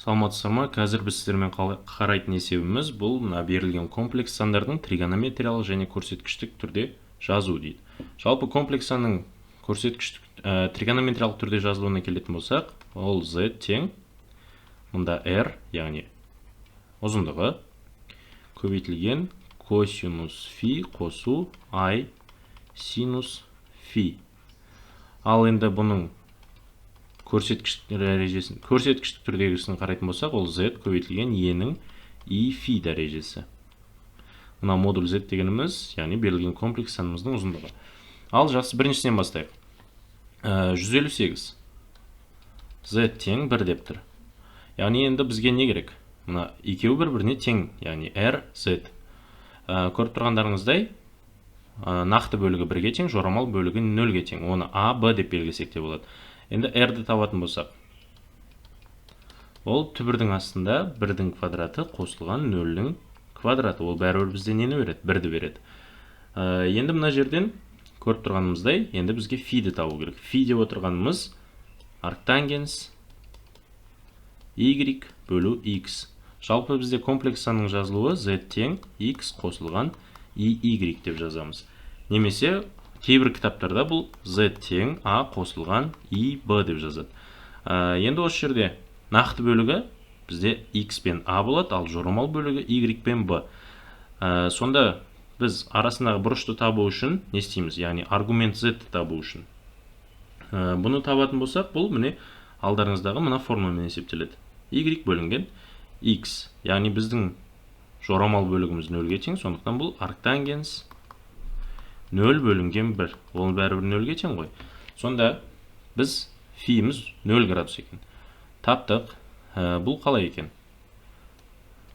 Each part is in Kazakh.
Саламатсыздар ма? Қазір біз сіздермен қарайтын есебіміз бұл мына берілген комплекс сандардың тригонометриялық және көрсеткіштік түрде жазу дейді. Жалпы комплекс санның көрсеткіштік тригонометриялық түрде жазылуына келетін болсақ, ол z тең мында r, яғни ұзындығы көбейтілген косинус фи қосу i синус фи. Ал енді бұның көрсеткіштік дәрежесін, көрсеткіштік түрдегісін қарайтын болсақ, ол z көбейтілген e-нің i фи дәрежесі. Мына модуль z дегеніміз, яғни берілген комплекс санымыздың ұзындығы. Ал жақсы, біріншісінен бастайық. 158 z тең 1 деп тұр. Яғни енді бізге не керек? Мына екеуі бір-біріне тең, яғни r, z. Көріп тұрғандарыңыздай, нақты бөлігі 1-ге тең, жорамал бөлігі 0-ге тең. Оны а, б деп белгілесек те болады. Енді r-ді табатын болсақ, ол түбірдің астында 1-дің квадраты қосылған 0-дің квадраты. Ол бәрібір бізде нені береді? 1-ді береді. Енді мына жерден көріп тұрғанымыздай, енді бізге фиді табу керек. Фи деп отырғанымыз арктангенс y бөлу x. Жалпы бізде комплекс санның жазылуы z тең x қосылған и y деп жазамыз. Немесе кейбір кітаптарда бұл z тең a қосылған и b деп жазады. Енді осы жерде нақты бөлігі бізде x пен a болады, ал жорамал бөлігі y пен b. Сонда біз арасындағы бұрышты табу үшін не істейміз? Яғни аргумент z-ті табу үшін. Бұны табатын болсақ, бұл міне алдарыңыздағы мына формуламен есептеледі. Y бөлінген x, яғни біздің жорамал бөлігіміз 0-ге тең, сондықтан бұл арктангенс 0 бөлінген 1. Ол бәрібір 0-ге тең ғой. Сонда біз фиіміз 0 градус екен. Таптық. Бұл қалай екен?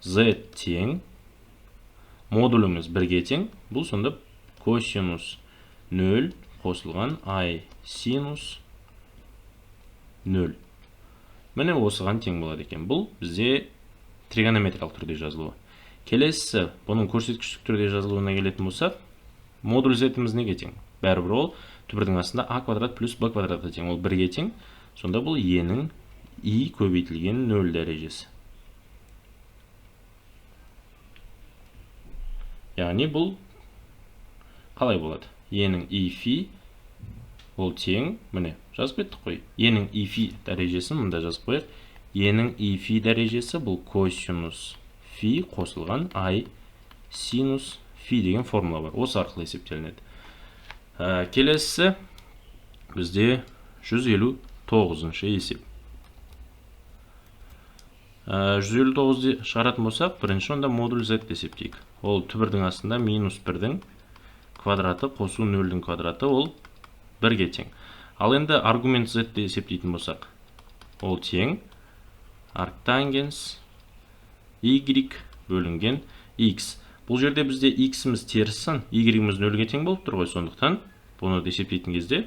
Z тең модуліміз 1-ге тең. Бұл сонда косинус 0 қосылған i синус 0. Міне осыған тең болады екен. Бұл бізде тригонометриялық түрде жазылуы. Келесісі, бұның көрсеткіштік түрде жазылуына келетін болсақ, модуль z-іміз неге тең? Бәрібір ол түбірдің астында а квадрат плюс b квадратқа тең. Ол 1-ге тең. Сонда бұл e-нің i көбейтілген 0 дәрежесі. Яғни бұл қалай болады? E-нің i фи ол тең, міне жазып кеттік қой. E-нің i фи дәрежесін мында жазып қояйық. E-нің i фи дәрежесі бұл косинус фи қосылған i синус фи деген формула бар. Осы арқылы есептелінеді. Келесісі бізде 159-шы есеп. 159-ды шығаратын болсақ, бірінші онда модуль z есептейік. Ол түбірдің астында минус 1-дің квадраты қосу 0-дің квадраты, ол 1-ге тең. Ал енді аргумент z-ті есептейтін болсақ, ол тең арктангенс y бөлінген x. Бұл жерде бізде x-іміз теріс сан, y-іміз 0-ге тең болып тұр ғой, сондықтан бұны есептейтін кезде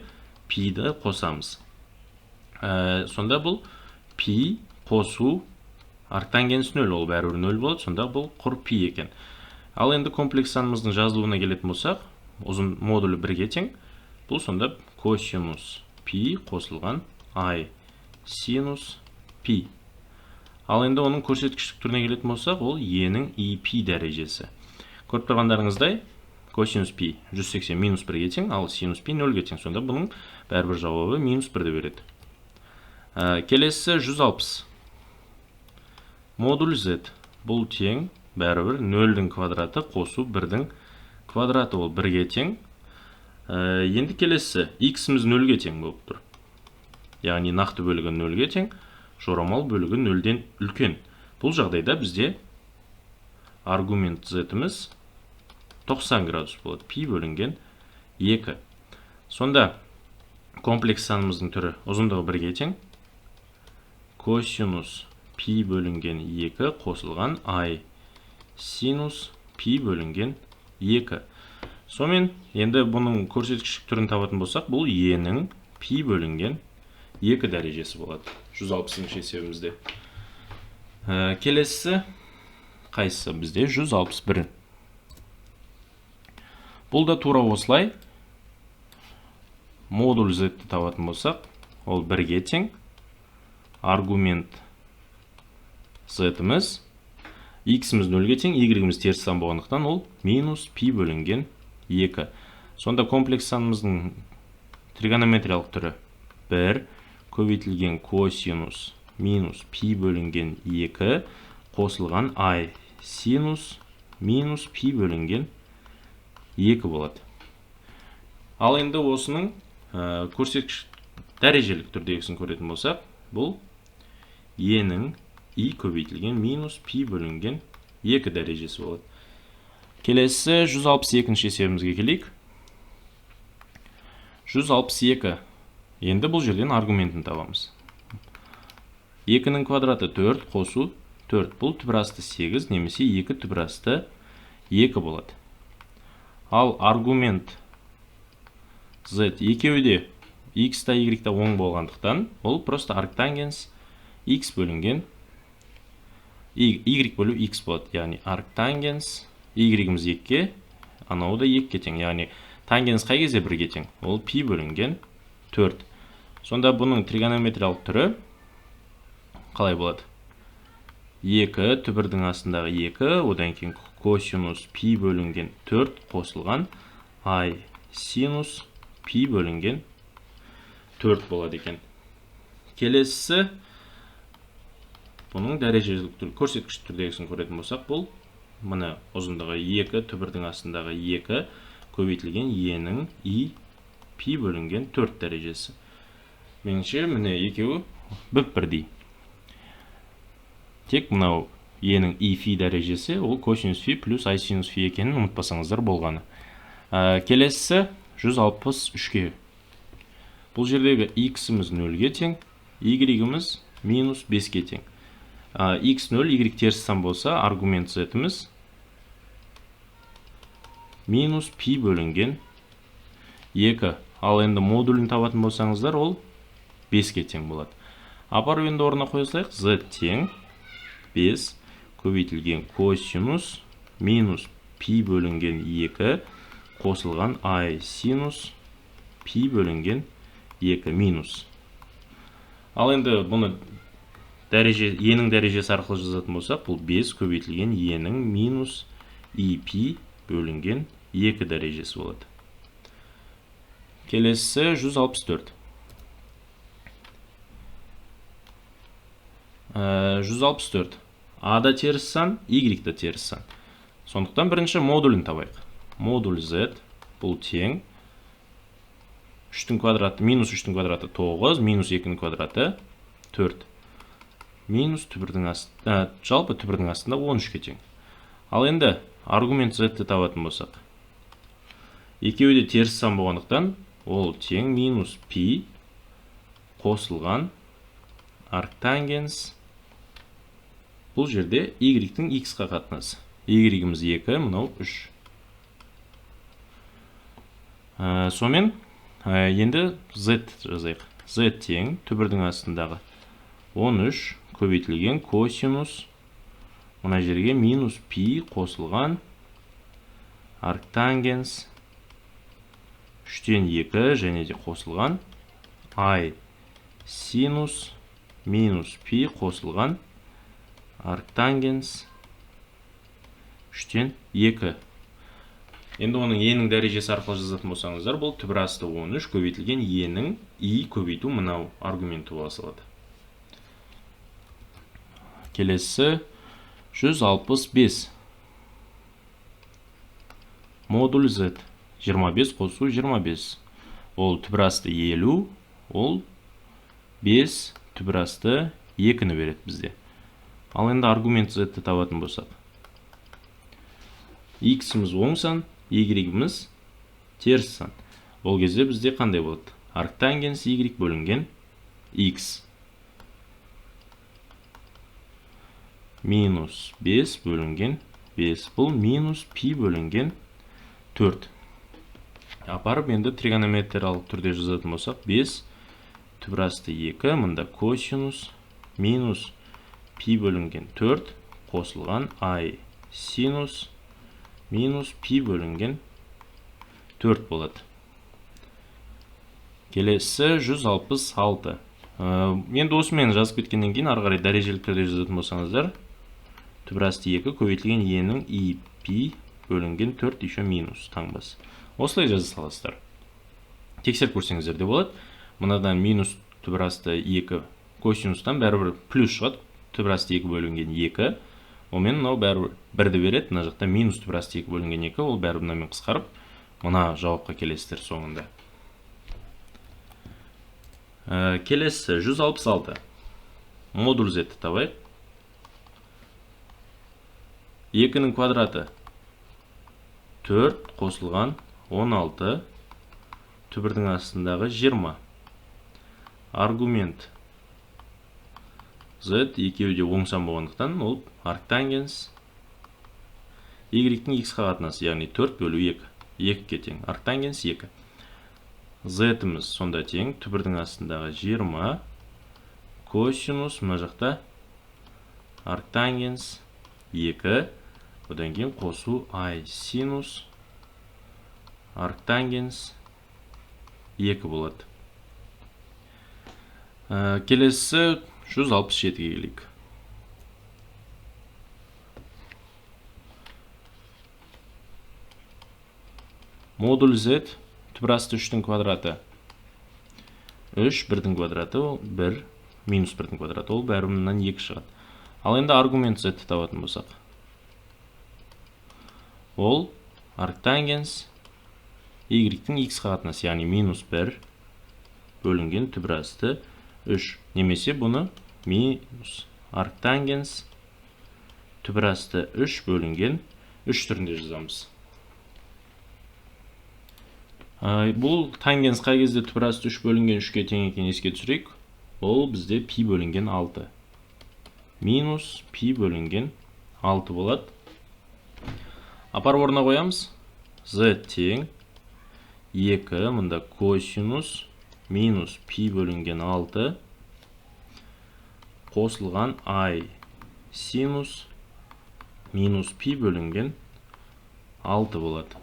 пи-ді қосамыз. Сонда бұл пи қосу арктангенс 0, ол бәрібір 0 болады, сонда бұл құр пи екен. Ал енді комплекс санымыздың жазылуына келетін болсақ, ұзын модулі 1-ге тең, бұл сонда косинус пи қосылған i синус пи. Ал енді оның көрсеткіштік түріне келетін болсақ, ол e-нің i пи дәрежесі. Көріп тұрғандарыңыздай, косинус пи 180 минус 1-ге тең, ал синус пи 0-ге тең. Сонда бұның бәрібір жауабы минус 1-ді береді. Келесісі 160. Модуль z бұл тең бәрібір 0-дің квадраты қосу 1-дің квадраты, ол 1-ге тең. Енді келесісі x-іміз 0-ге тең болып тұр. Яғни нақты бөлігі 0-ге тең, жорамал бөлігі 0-ден үлкен. Бұл жағдайда бізде аргумент z-іміз 90 градус болады. Пи бөлінген 2. Сонда комплекс санымыздың түрі ұзындығы 1-ге тең. Косинус пи бөлінген 2 қосылған i синус пи бөлінген 2. Сонымен енді бұның көрсеткіштік түрін табатын болсақ, бұл e-нің пи бөлінген 2 дәрежесі болады. 160-шы есебімізде. Келесісі қайсысы? Бізде 161. Бұл да тура осылай. Модуль z-ті табатын болсақ, ол 1-ге тең. Аргумент Z-іміз, x-іміз 0-ге тең, y-іміз теріс сан болғандықтан ол минус пи бөлінген 2. Сонда комплекс санымыздың тригонометриялық түрі 1 көбейтілген косинус минус пи бөлінген 2 қосылған i синус минус пи бөлінген 2 болады. Ал енді осының көрсеткіш дәрежелік түрдегісін көретін болсақ, бұл e-нің i көбейтілген минус пи бөлінген 2 дәрежесі болады. Келесі 162-ші есебімізге келейік. 162. Енді бұл жерден аргументін табамыз. 2-нің квадраты 4 қосу 4. Бұл түбір асты 8 немесе 2 түбір асты 2 болады. Ал аргумент z екеуі де x та y та оң болғандықтан, ол просто арктангенс x бөлінген y бөлу x болады. Яғни арктангенс y-іміз 2-ге, анау да 2-ге тең. Яғни тангенс қай кезде 1-ге тең? Ол пи бөлінген 4. Сонда бұның тригонометриялық түрі қалай болады? 2 түбірдің астындағы 2, одан кейін косинус пи бөлінген 4 қосылған i синус пи бөлінген 4 болады екен. Келесісі бұның дәрежелік түр, көрсеткіш түрдегісін көретін болсақ, бұл мына ұзындығы 2 түбірдің астындағы 2 көбейтілген e-нің i пи бөлінген 4 дәрежесі. Меніңше, міне екеуі біп-бірдей. Тек мынау e-нің i фи дәрежесі, ол косинус фи плюс i синус фи екенін ұмытпасаңыздар болғаны. Келесісі 163-ке. Бұл жердегі x-іміз 0-ге тең, y-іміз минус 5-ке тең. X 0, y теріс сан болса, аргумент z-іміз минус пи бөлінген 2. Ал енді модулін табатын болсаңыздар, ол 5-ке тең болады. Апарып енді орнына қоя салайық. Z тең 5 көбейтілген косинус минус пи бөлінген 2 қосылған i синус пи бөлінген 2 минус. Ал енді бұны e-нің дәрежесі арқылы жазатын болсақ, бұл 5 көбейтілген e-нің минус и пи бөлінген 2 дәрежесі болады. Келесісі 164. 164. А да теріс сан, Y да теріс сан. Сондықтан бірінші модулін табайық. Модуль Z бұл тең 3-тің квадраты, минус 3-тің квадраты 9, минус 2-нің квадраты 4. Минус түбірдің жалпы түбірдің астында 13-ке тең. Ал енді аргумент Z-ті табатын болсақ, екеуі де теріс сан болғандықтан, ол тең минус пи қосылған арктангенс, бұл жерде y-тің x-қа қатынасы. Y-іміз 2, мынау 3. Сонымен, енді z жазайық. Z тең түбірдің астындағы 13 көбейтілген косинус, мына жерге минус пи қосылған арктангенс 3-тен 2 және де қосылған i синус минус пи қосылған арктангенс 3-тен 2. Енді оның e-нің дәрежесі арқылы жазатын болсаңыздар, бұл түбір асты 13 көбейтілген e-нің i көбейту мынау аргументі бола салады. Келесі 165. Модуль Z 25 қосу 25. Ол түбір асты 50, ол 5 түбір асты 2-ні береді бізде. Ал енді аргумент Z-ті табатын болсақ, x-іміз оң сан, y-іміз теріс сан. Ол кезде бізде қандай болады? Арктангенс y бөлінген x минус 5 бөлінген 5. Бұл минус пи бөлінген 4. Апарып енді тригонометриялық түрде жазатын болсақ, 5 түбір асты 2, мында косинус минус пи бөлінген 4 қосылған i синус минус пи бөлінген 4 болады. Келесі 166. Енді осымен жазып кеткеннен кейін ары қарай дәрежелі түрде жазатын болсаңыздар, түбір асты 2 көбейтілген е-нің и пи бөлінген 4 еще минус таңбасы. Осылай жаза саласыздар. Тексеріп көрсеңіздер де болады. Мынадан минус түбір асты 2 косинустан бәрібір плюс шығады. Түбір асты 2 бөлінген 2. Онымен мынау бәрібір 1-ді береді. Мына жақта минус түбір асты 2 бөлінген 2, ол бәрібір мынамен қысқарып, мына жауапқа келесіздер соңында. Келесі 166. Модуль z-ті табайық. 2-нің квадраты 4 қосылған 16 түбірдің астындағы 20. Аргумент z екеуі де оң сан болғандықтан ол арктангенс y-тің x-қа қатынасы, яғни 4 бөлу 2. 2-ге тең. Арктангенс 2. Z-іміз сонда тең түбірдің астындағы 20 косинус мына жақта арктангенс 2, одан кейін қосу i синус арктангенс 2 болады. Келесі 167-ге келейік. Модуль z түбір асты 3-тің квадраты 3, 1-дің квадраты ол 1, минус 1-дің квадраты ол бәрі мындан 2 шығады. Ал енді аргумент z-ті табатын болсақ, ол арктангенс y-тің x-қа қатынасы, яғни минус 1 бөлінген түбір асты 3, немесе бұны минус арктангенс түбір асты 3 бөлінген 3 түрінде жазамыз. Бұл тангенс қай кезде түбір асты 3 бөлінген 3-ке тең екенін еске түсірейік. Ол бізде пи бөлінген 6. Минус пи бөлінген 6 болады. Апарып орнына қоямыз. Z тең 2, мында косинус минус пи бөлінген 6 қосылған i синус минус пи бөлінген 6 болады.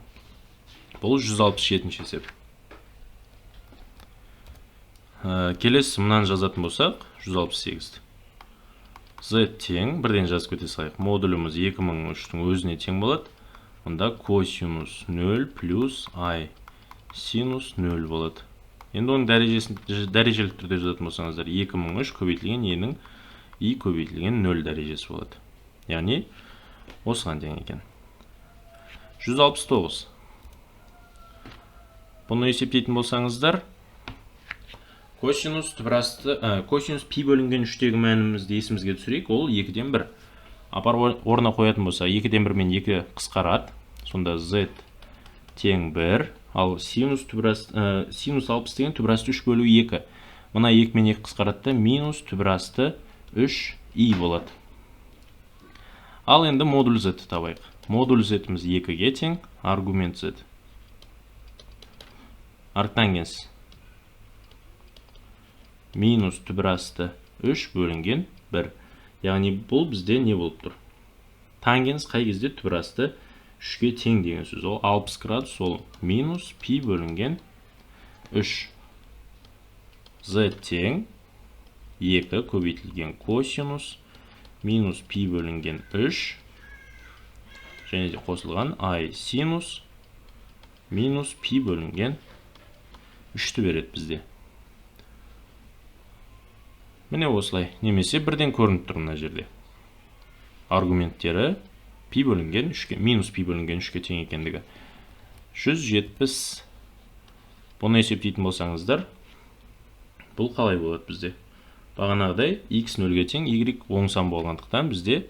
Бұл 167-ші есеп. Келесі мынаны жазатын болсақ, 168-ді. Z тең, бірден жазып кете салайық. Модуліміз 2003-тің өзіне тең болады. Онда косинус 0 плюс i синус 0 болады. Енді оның дәрежесін дәрежелі түрде жазатын болсаңыздар, 2003 көбейтілген е-нің и көбейтілген 0 дәрежесі болады. Яғни осыған тең екен. 169. Бұны есептейтін болсаңыздар, косинус түбір асты, косинус пи бөлінген 3-тегі мәнімізді есімізге түсірейік, ол 2-ден 1. Апарып орнына қоятын болса, 2-ден 1 мен 2 қысқарады. Сонда z тең 1, ал синус түбір асты, синус 60 деген түбір асты 3 бөлу 2. Мына 2 мен 2 қысқарады да минус түбір асты 3 и болады. Ал енді модуль z-ті табайық. Модуль z-іміз 2-ге тең, аргумент z. Арктангенс минус түбір асты 3 бөлінген 1. Яғни бұл бізде не болып тұр? Тангенс қай кезде түбір асты 3-ке тең деген сөз. Ол 60 градус, ол минус пи бөлінген 3. Z тең 2 көбейтілген косинус минус пи бөлінген 3 және де қосылған i синус минус пи бөлінген 3-ті береді бізде. Міне осылай. Немесе бірден көрініп тұр мына жерде. Аргументтері пи бөлінген 3-ке, минус пи бөлінген 3-ке тең екендігі. 170. Бұны есептейтін болсаңыздар, бұл қалай болады бізде? Бағанағыдай x 0-ге тең, y оң сан болғандықтан бізде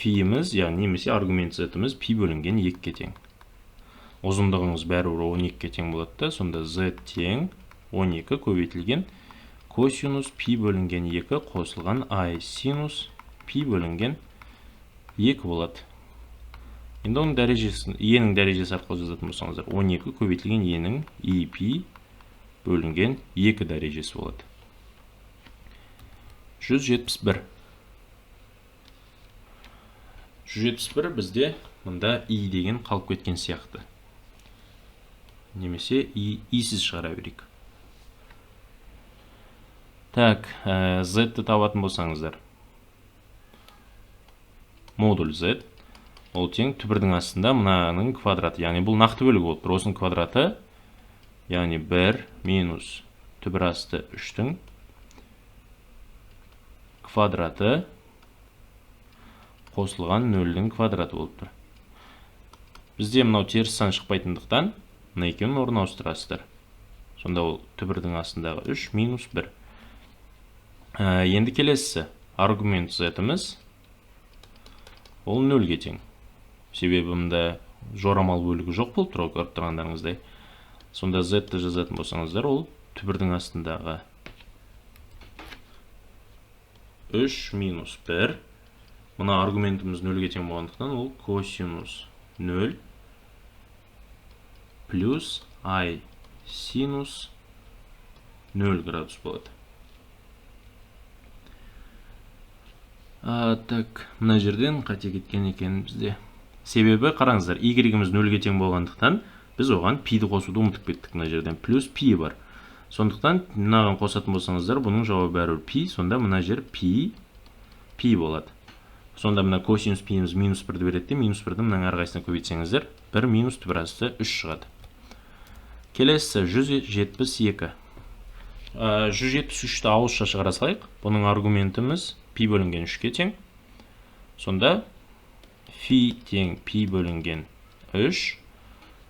фиіміз, яғни немесе аргумент z-іміз пи бөлінген 2-ге тең. Ұзындығыңыз бәрібір 12-ге тең болады да, сонда z тең 12 көбейтілген косинус пи бөлінген 2 қосылған i синус пи бөлінген 2 болады. Енді оның дәрежесін, е-нің дәрежесі арқылы жазатын болсаңыздар, 12 көбейтілген е-нің и пи бөлінген 2 дәрежесі болады. 171. 171 бізде мында и деген қалып кеткен сияқты. Немесе и-сіз шығара берейік. Так, z-ті табатын болсаңыздар, модуль z ол тең түбірдің астында мынаның квадраты, яғни бұл нақты бөлігі болып тұр. Осының квадраты, яғни 1 минус түбір асты 3-тің квадраты қосылған 0-дің квадраты болып тұр. Бізде мынау теріс сан шықпайтындықтан мына екеуінің орнын ауыстырасыздар. Сонда ол түбірдің астындағы 3 минус 1. Енді келесісі аргумент z-іміз ол 0-ге тең. Себебі мында жорамал бөлігі жоқ болып тұр, көріп тұрғандарыңыздай. Сонда z-ті жазатын болсаңыздар, ол түбірдің астындағы 3 минус 1. Мына аргументіміз 0-ге тең болғандықтан, ол косинус 0 плюс i синус 0 градус болады. Так, мына жерден қате кеткен екен бізде. Себебі қараңыздар, y-іміз 0-ге тең болғандықтан біз оған пиді қосуды ұмытып кеттік. Мына жерден плюс пи бар. Сондықтан мынаған қосатын болсаңыздар, бұның жауабы бәрібір пи, сонда мына жер пи, пи болады. Сонда мына косинус пиіміз минус 1-ді береді де, минус 1-ді мынаның әрқайсысына көбейтсеңіздер, 1 минус түбір асты 3 шығады. Келесісі 172. 173-ті ауызша шығара салайық. Бұның аргументіміз пи бөлінген 3-ке тең. Сонда фи тең пи бөлінген 3.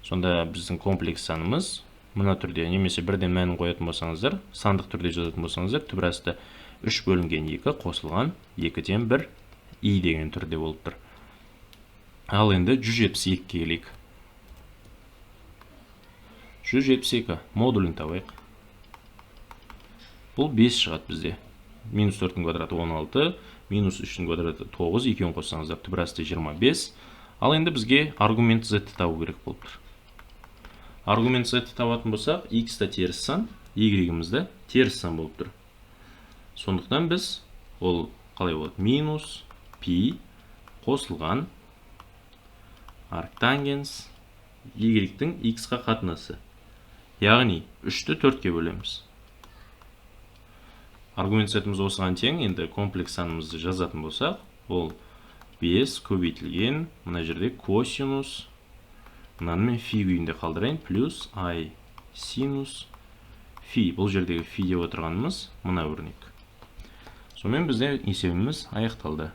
Сонда біздің комплекс санымыз мына түрде, немесе бірден мәнін қоятын болсаңыздар, сандық түрде жазатын болсаңыздар, түбір асты 3 бөлінген 2 қосылған 2-ден 1 и деген түрде болып тұр. Ал енді 172-ге келейік. 172 модулін табайық. Бұл 5 шығады бізде. Минус 4-тің квадраты 16, минус 3-тің квадраты 9, екеуін қоссаңыздар түбір асты 25. Ал енді бізге аргумент z-ті табу керек болып тұр. Аргумент z-ті табатын болсақ, x та теріс сан, y-іміз де теріс сан болып тұр. Сондықтан біз ол қалай болады? Минус пи қосылған арктангенс y-тің x-қа қатынасы. Яғни 3-ті 4-ке бөлеміз. Аргумент z-іміз осыған тең. Енді комплекс санымызды жазатын болсақ, ол 5 көбейтілген мына жерде косинус, мынаны мен фи күйінде қалдырайын, плюс i синус фи. Бұл жердегі фи деп отырғанымыз мына өрнек. Сонымен бізде есебіміз аяқталды.